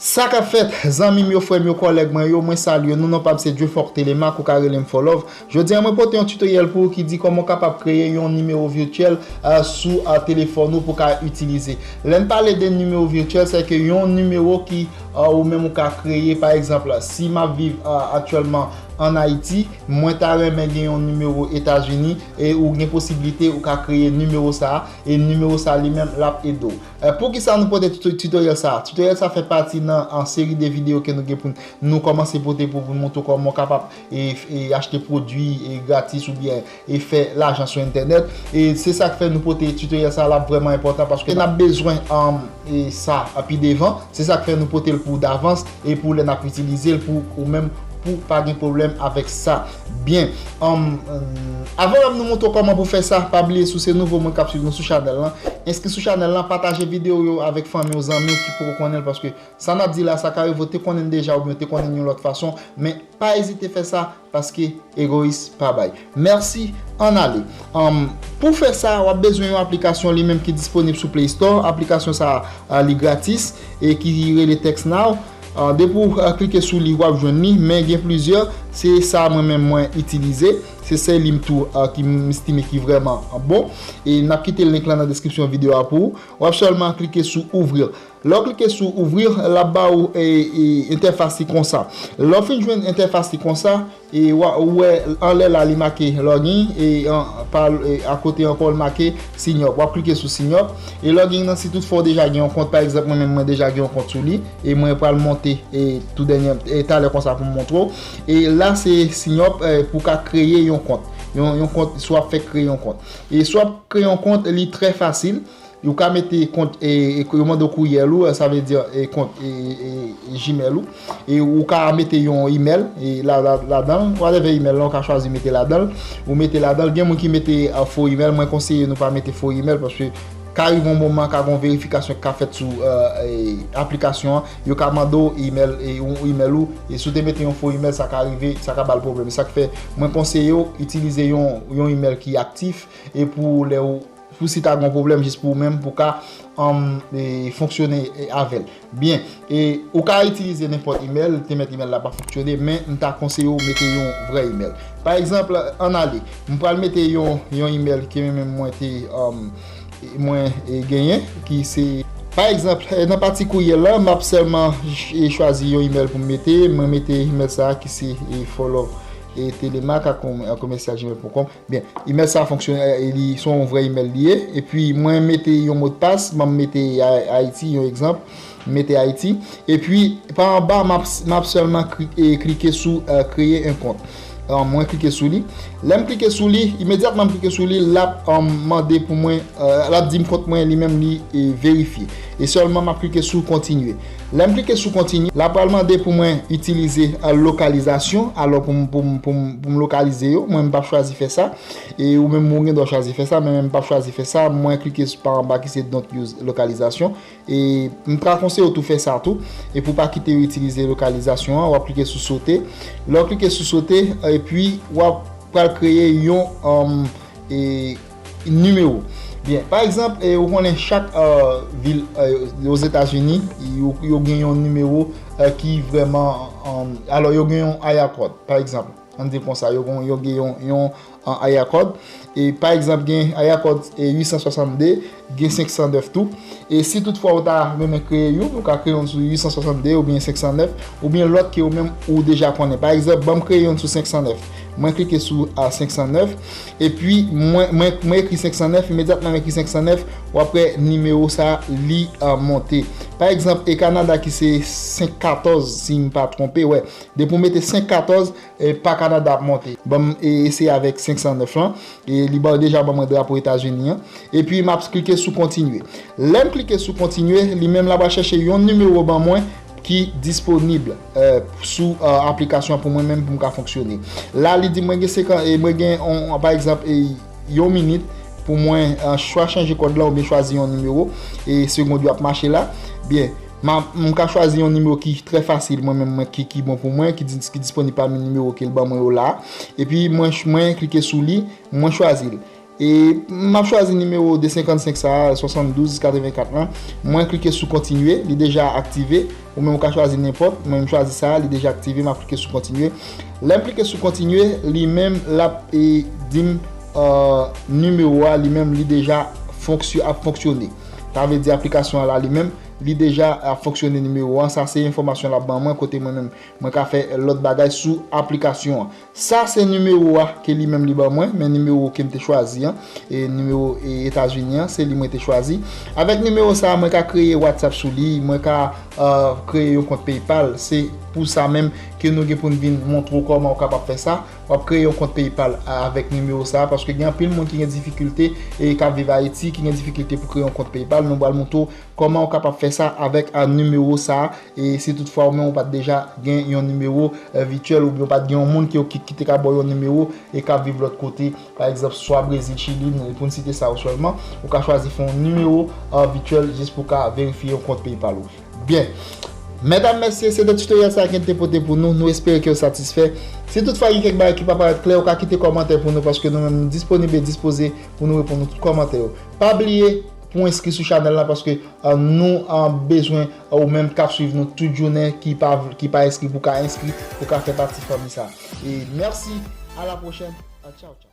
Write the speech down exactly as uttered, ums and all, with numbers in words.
Sa k ap fèt, zanmi m yo, frè m yo, kòlèg mwen yo, mwen salye nou, non pa m se Dieufort Telemaque, ou ka rele m Fò Love. Jodi a, mwen pote yon tutoriel pou ou ki di kòman w kapab kreye yon nimewo virtyèl uh, sou uh, telefòn ou pou ka itilize. Lè n pale de nimewo virtyèl, se ke yon nimewo ki uh, ou menm ou ka kreye, pa egzanp, si m ap viv uh, aktyèlman an Ayiti, mwen ta renmen gen yon nimewo Etazini e ou gen posiblite ou ka kreye nimewo sa a, e nimewo sa a li menm l ap ede w. Eh, poukisa nou pote tuto- tutoriel sa a? Tutoriel sa a fè pati nan an seri de videyo ke nou gen pou n- nou kòmanse pote pou pou n montre w kòman w kapab e, e achte pwodui e gratis oubyen e fè lajan sou entènèt. E se sa k fè nou pote tutoriel sa a, l ap vrèman enpòtan paske n ap bezwen um, e sa a pi devan. Se sa k fè nou pote l pou davans e pou lè n ap itilize l pou ou menm pou pa gen pwoblèm avèk sa. Byen, um, avan menm nou montre w kòman pou fè sa, pa bliye si w se nouvo moun k ap swiv nou sou chanèl lan, enskri sou chanèl lan, pataje videyo yo avèk fanmi w, zanmi w ki poko konnen l, paske sa n ap di la, sa ka rive w te konnen l deja oubyen w te konnen l yon lòt fason, men pa ezite fè sa, paske egoyis pa bay. Mèsi, ann ale. Um, pou fè sa, w ap bezwen yon aplikasyon li menm ki disponib sou Play Store. Aplikasyon sa a, li gratis e ki rele TextNow. Ah, depi w ah, klike sou li, w ap jwenn li, men gen plizyè. Se sa mwen menm mwen itilize. Se sèl li m tou ah, ki m estime ki vrèman ah, bon. E n ap kite link lan nan deskripsyon videyo a pou ou. W ap sèlman klike sou ouvrir. Lè w klike sou ouvrir, l ap ba ou e, e, entèfas li konsa. Lè w fin jwenn entèfas li konsa, e w a- ou wè anlè la li make login e an- pa- e akote ankò l make sign up. W ap klike sou sign up e login nan si toutfwa w deja gen yon kont, pa egzanp mwen menm mwen deja gen yon kont sou li e mwen pral monte e tou dènye e talè konsa pou m montre w. E la se sign up e pou w ka kreye yon kont. Yon, yon kont, si w ap fèk kreye yon kont. E si w ap kreye yon kont, li trè fasil. Ou ka mete kont e, e yo mande w kouyèl ou, sa vle di e, kont e, e, e, Gmail ou. E ou ka mete yon email e la, la, ladan l, whatever email la, ou ka chwazi mete ladan l. Ou mete ladan l. Gen moun ki mete uh, fo email, mwen konseye nou pa mete fo email paske ka rive yon moman, ka gen yon verifikasyon ki ka fèt sou uh, e, aplikasyon an. Yo ka mande w email, e, yon email ou, e si w te mete yon fo email, sa ka rive, sa ka ba l pwoblèm. E sa k fè mwen konseye w itilize yon, yon email ki aktif e pou lè ou pou si ta gen yon pwoblèm jis pou ou menm pou ka um, e, fonksyone e, avè l. Byen, e ou ka itilize nenpòt email, te mèt email la pa fonksyone, men m ta konseye w mete yon vrè email. Pa egzanp, ann ale, m pral mete yon, yon email ke mwen menm mwen te um, mwen e, genyen, ki se pa egzanp, e, nan pati kouyèl la, m ap sèlman ch- e, chwazi yon email pou m mete, mwen mete email sa a ki se e, Fò Love e, Telemaque a com- a commercial gmail point com. Byen, email sa a fonksyone, e, li se yon vrè email li ye. Epi mwen mete yon modpas, m ap mete A- Ayiti, yon egzanp, m mete Ayiti. Epi pa anba, m ap, m ap sèlman kri- e, klike sou e, kreye yon kont. E, mwen klike sou li. Lè m klike sou li, imedyatman m klike sou li, l ap e, mande pou mwen, e, l ap di m kont mwen li menm li e, verifye. E sèlman m ap klike sou kontinye. Lè m klike sou kontinye, l ap pral mande pou mwen itilize e, lokalizasyon. Alò pou m, pou m, pou m, pou m lokalize yo, mwen m p ap chwazi fè sa. E ou menm ou gen dwa chwazi fè sa, men mwen m p ap chwazi fè sa. Mwen klike sou pa anba ki se don't use lokalizasyon. E m ta konseye w tou fè sa tou. E pou pa kite yo itilize lokalizasyon an, w ap klike sou sote. Lè w klike sou sote, epi w ap pral kreye yon um, e, nimewo. Byen, pa egzanp, e, ou konnen chak uh, vil uh, Ozetazini, yo, yo gen yon nimewo uh, ki vrèman, um, alò yo gen yon area code, pa egzanp. Ann di l konsa, yo gen, yo gen yon, yon an area code. E pa egzanp, gen area code e, uit san swasannde, gen senk san nèf tou. E si toutfwa ou ta renmen kreye youn, ou ka kreye youn sou uit san swasannde oubyen senk san nèf, oubyen lòt ke ou menm ou deja konnen. Pa egzanp, ban m kreye youn sou senk san nèf. Mwen klike sou a senk san nèf, epi mwen, mwen, mwen ekri senk san nèf, imedyatman m ekri senk san nèf, w ap wè nimewo sa a, li a, monte. Pa egzanp, e Kanada ki se senk katòz, si m pa twonpe, wè. Depi w mete senk katòz, e pa Kanada ap monte. Ban m e, eseye avèk senk san nèf lan. E li ba, deja ban mwen drapo Etazini an. Epi m ap klike sou kontinye. Lè m klike sou kontinye, li menm l ap al chèche yon nimewo ban mwen ki disponib e, sou e, aplikasyon an pou mwen menm pou m ka fonksyone. La, li di mwen gen senkan, e mwen gen, on, pa egzanp, e, yon minit pou mwen e, swa chanje kòd la oubyen chwazi yon nimewo. E segond yo ap mache la. Byen, m a- m ka chwazi yon nimewo ki trè fasil, mwen menm, mwen, ki, ki bon pou mwen, ki, dis- ki disponib pami nimewo ke l ban mwen yo la. Epi mwen, ch- mwen klike sou li, mwen chwazi l. E m ap chwazi nimewo de senkannsenk sa a, swasanndouz katrevenkat lan. Mwen klike sou kontinye, li deja aktive. Ou menm ou ka chwazi nenpòt. Mwen m chwazi sa a, li deja aktive, m ap klike sou kontinye. Lè m klike sou kontinye, li menm l ap e, di m uh, nimewo a li menm li deja fonksyon ap fonksyone. Sa vle di aplikasyon an la li menm li deja ap fonksyone nimewo an. Sa se enfòmasyon l ap ban mwen kote mwen menm mwen ka fè lòt bagay sou aplikasyon an. Sa se nimewo a ke li menm li ban mwen, men nimewo ke m te chwazi an, e nimewo e Etazini an, se li mwen te chwazi. Avèk nimewo sa a, mwen ka kreye WhatsApp sou li, mwen ka uh, kreye yon kont PayPal. Se pou sa menm ke nou gen pou n vin montre w kòman ou kapab fè sa. W ap kreye yon kont PayPal avèk nimewo sa a, paske gen anpil moun ki gen difikilte e k ap viv Ayiti, ki gen difikilte pou kreye yon kont PayPal. Nou pral montre w kòman ou kapab fè sa avèk a nimewo sa a. E si toutfwa ou menm ou pa t deja gen yon nimewo uh, vityèl, oubyen ou pa t gen yon moun ki, ki, ki te ka ba w yon nimewo e k ap viv lòt kote, pa egzanp, swa Brezil, Chili, pou n site sa yo sèlman, ou ka chwazi fè yon nimewo uh, vityèl jis pou w ka verifye yon kont PayPal ou. Byen. Medam, mesye, se te tutorial sa ke n te pote pou nou. Nou espere ke w satisfè. Si toutfwa gen kèk bagay ki pa parèt klè, ou ka kite kòmantè pou nou, paske nou menm nou disponib e dispoze pou nou reponn nou tout kòmantè yo. Pa bliye pou w enskri sou chanèl la, paske uh, nou uh, bezwen uh, ou menm k ap swiv nou tout jounen ki pa, ki pa enskri pou ka enskri, pou ka fè pati fanmi sa. E mèsi, a la pwochèn, uh, tchaw tchaw.